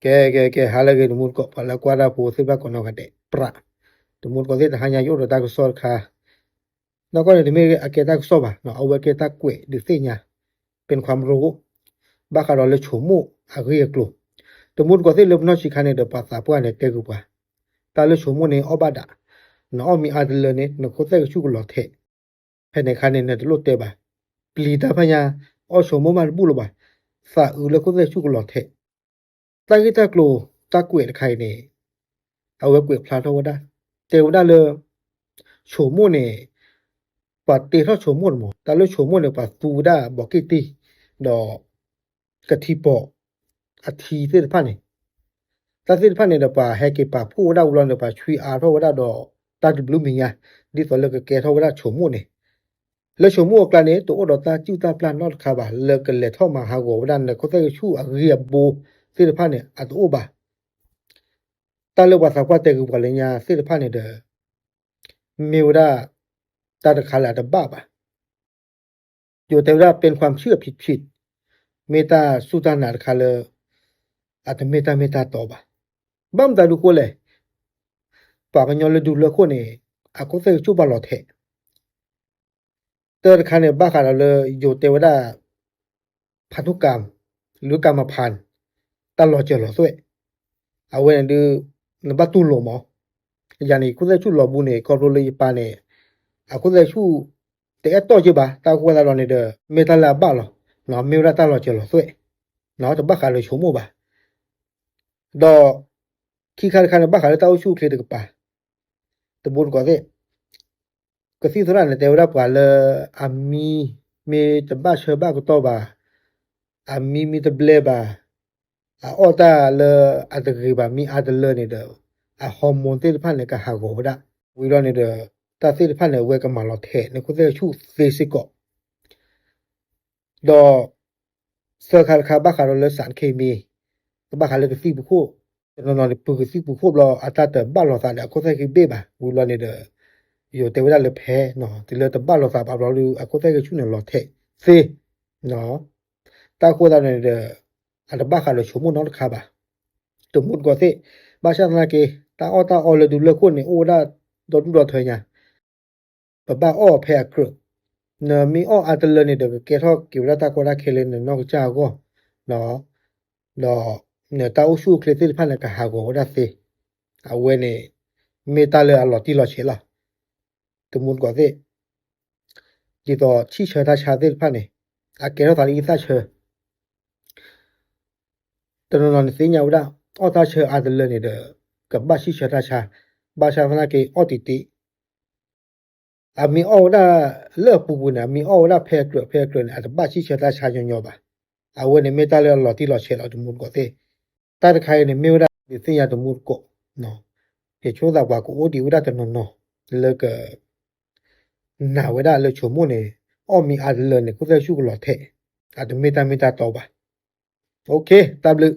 ကဲ ကဲ ကဲ ဟါလၢအဂ့ၤ တမူတကိး ပှၤလၢကွၢ်တၢ်ဖိသ့ၣ်တဖၣ်ကိးနီၢ်ဂၤဒဲး ပြး တမူတကိးသ့ၣ် တဟါညါယအိၣ်ဒီးတၢ်ကစီၣ်တခါ, နီၢ်ကီၢ်န့ၣ် တမ့ၢ်အကဲတၢ်ကစီၣ်ဘၣ်, အဝဲကဲတၢ်ကွဲးဒုးသ့ၣ်ညါ ပ့ၤနခွါမရိ ဘၣ်ဃးဒီးလၢဆိမိၣ်အဂ့ၢ်အကျိၤ, တမူတကိးသ့ၣ်လၢပနီၢ်ဆံးခါန့ၣ်ဒီး ပှၤသးပှၢ်န့ၣ်တဲဂ့ၤပှၤ, တၢ်လၢဆိမိၣ်န့ၣ်အီၣ်ဘၣ်ဒၣ်, နအီၣ်မ့ၢ်အါတလၢန့ၣ် နခိၣ်သဲၣ်ကဆူၣ်ကလီၤထဲး, ဖဲန့ၣ်အခါန့ၣ် နတလိၣ်တဲဘၣ်, ပျံၤတၢ်ဖဲညါ အီၣ်ဆိမိၣ်မးတဘူၣ်လၢၤဘၣ်, သးအုးလၢခိၣ်သဲၣ်ကဆူၣ်ကလီၤထဲး, တၢ်ဂ့ၢ်တၢ်ကျိၤ တၢ်ကွဲးတခါအံၤန့ၣ် အဝဲကွဲးဖျါထီၣ်ဝဲဒၣ်, တဲဝဲဒၣ်လၢ ဆိမိၣ်န့ၣ် ပှၤတ့ထီၣ်ဆိမိၣ်န့ၣ်မး, တၢ်လၢဆိမိၣ်န့ၣ် ပှၤသူဝဲဒၣ်ဘီးက့ၣ်တံၢ် ဒီး ကထံပီၤ အထံသ့ၣ်တဖၣ်န့ၣ်, တၢ်သ့ၣ်တဖၣ်န့ၣ်ဒီး ပှၤဟဲက့ၤပာ်ဖှိၣ်ဝဲဒၣ်ဝံၤလီၤန့ၣ် ပှၤဆွံအါထီၣ်ဝဲဒၣ်ဒီး တၢ်တဘျုးမံၤညါ ဒ်သိးလၢကကဲထီၣ်ဝဲဒၣ်ဆိမိၣ်န့ၣ်, လၢဆိမိၣ်အကျါန့ၣ် တအိၣ်ဒီးတၢ်စုၣ်တၢ်ပျၢ်နီတခါဘၣ် လၢကလဲၤထီၣ်မၤဟးဂီၤဝဲဒၣ် နခိၣ်သဲၣ်ကဆူၣ်အဂ့ၢ်အဘိသ့ၣ်တဖၣ်န့ၣ် အတအိၣ်ဘၣ်. တၢ်လၢပှၤသးပှၢ်တဲဂ့ၤပှၤလၢညါသ့ၣ်တဖၣ်န့ၣ်ဒီး မ့ၢ်ဝဲဒၣ် တၢ်တခါလၢအတဘၣ်ဘၣ်. ယိၤတဲဝဲဒၣ် เป็นความเชื่อผิดๆ မ့ၢ်တၢ်စူၢ်တၢ်နာ်တခါလၢ အတမ့ၢ်တၢ်မ့ၢ်တၢ်တီဘၣ်. ဘၣ်မတၤဒုးဃိလဲၣ်, ပှၤကညီလၢဒူလၢခိၣ်န့ၣ် အခိၣ်သဲၣ်ကဆူၣ်ဘၣ်လီၤထဲး တၢ်တခါန့ၣ် ဘၣ်ဃးဒီးလၢယိၤတဲဝဲဒၣ် ဖးထူကၣ် လူကၣ်မဖၣ် တၢ်လီၤစၢၤလီၤသွဲၣ်, အဝဲန့ၣ်ဒုး နဘၣ်တူၢ်လိာ်မး, ယၤန့ၣ် ခိၣ်သဲၣ်ဆူၣ်လီၤဘူးန့ၣ် ခီဖျိလၢယပၢ်န့ၣ် အခိၣ်သဲၣ်ဆူၣ် တအဲၣ်တီၢ်က့ဘၣ် တၢ်ဃိသတးဒီးန့ၣ်ဒီး မ့ၢ်တၢ်လၢအဘၣ်လီၤ, မ့ၢ်ဝဲဒၣ်တၢ်လီၤစၢၤလီၤသွဲၣ်, တဘၣ်ဃးလၢဆိကမိၣ်ဘၣ်. ဒီး ခံခါတခါန့ၣ် ဘၣ်ဃးလၢတၢ်အိၣ်ဆူၣ်အိၣ်ချ့တကပၤ တမူတကိးသ့ၣ်, ကသံၣ်သရၣ်န့ၣ် တဲဝဲဒၣ်ပှၤလၢအမံမ့ၢ်တဘၣ်ဆၢဘၣ်ကတီၢ်ဘၣ်, အမံမ့ၢ်တဘျဲဘၣ်, အအီၣ်တၢ်လၢအတဂ့ၤဘၣ် မ့ၢ်အါတလၢန့ၣ်ဒီး အhormoneသ့ၣ်တဖၣ်န့ၣ် ကဟးဂီၤဝဲဒၣ်, ဝံၤလီၤန့ၣ်ဒီး တၢ်သ့ၣ်တဖၣ်န့ၣ် အဝဲကမၤလီၤထဲးန့ၣ် ခိၣ်သဲၣ်ဆူၣ်သ့စ့ၢ်ကီး ဒီး သၢခါတခါ ဘၣ်ဃးဒီးလၢ สารเคมี, ကဘၣ်ဃးလၢကသံၣ်ပူၤခိၣ်, တနီၤနီၤန့ၣ် ပုၢ်ကသံၣ်ပူၤခိၣ်ဘျီ အတၢ်တဘၣ်လိာ်သးဒီး အခိၣ်သဲၣ်ခံဘ့ၣ်ဘၣ် ဝံၤလီၤန့ၣ်ဒီး ယိၤတဲဝဲဒၣ်လၢဖဲ တုၤလၢတဘၣ်လိာ်သးဘၣ်ဘျီဒီး အခိၣ်သဲၣ်ကဆူၣ်န့ၣ်လီၤထဲးသ့, တၢ်ဃိသတးန့ၣ်ဒီး အတဘၣ်ဃးလၢဆိကမိၣ်နီတခါဘၣ်. တမူတကိးသ့ၣ်, ဘၣ်ဆၣ်သနာ်က့ တၢ်အီၣ်တၢ်အီလၢဒူလၢခိၣ်န့ၣ် အိၣ်ဝဲဒၣ်ဒီဒူၣ်ဒီထၢညါ ပဘၣ်အီၣ်ဖဲအကြၢး, နမ့ၢ်အီၣ်အါတလၢန့ၣ်ဒီး ကကဲထီၣ်က့ၤဝဲဒၣ်တၢ်ကီတၢ်ခဲလၢနနီၢ်ကစၢ်အဂီၢ်, ဒီးနတၢ်အိၣ်ဆူၣ်အိၣ်ချ့သ့ၣ်တဖၣ်န့ၣ် ကဟးဂီၤဝဲဒၣ်သ့, အဝဲန့ၣ် မ့ၢ်တၢ်လၢအလီၤတံၢ်လီၤဆဲးလီၤ. တမူတကိးသ့ၣ်, ဒ်သိးဆံၣ်ဆၢတၢ်ဆါသ့ၣ်တဖၣ်န့ၣ် အကဲထီၣ်သးလၢအံသၣ်ဆၢ တနီၤနီၤန့ၣ်သ့ၣ်ညါဝဲဒၣ် အီၣ်တၢ်ဆၢအါတလၢန့ၣ်ဒီး ကဘၣ်ဆံၣ်ဆၢတၢ်ဆါ, ဘၣ်ဆၣ်သနာ်က့အီၣ်တံၢ်တံၢ်, အမ့ၢ်အီၣ်ဝဲဒၣ်လၢအပူၤကွံာ်န့ၣ် အမ့ၢ်အီၣ်ဝဲဒၣ်ဖဲအကြၢးဖဲအကြၢးန့ၣ် အတဘၣ်ဆံၣ်ဆၢတၢ်ဆါညီညီဘၣ်. အဝဲန့ၣ်မ့ၢ်တၢ်လၢအလီၤတံၢ်လီၤဆဲးလီၤ တမူတကိးသ့ၣ်. တၢ်တခါအံၤန့ၣ် မ့ၢ်ဝဲဒၣ်ဒုးသ့ၣ်ညါတမူတကိး, ယဆိသးပှၤကအိၣ်ဒံးဝဲဒၣ်တနီၤနီၤ လၢက နာ်ဝဲဒၣ်လၢဆိကမိၣ်န့ၣ် အီၣ်မ့ၢ်အါတလၢန့ၣ် ခိၣ်သဲၣ်ဆူၣ်ကလီၤထဲး, အတမ့ၢ်တၢ်မ့ၢ်တၢ်တီဘၣ်. တၢ်ဘျုး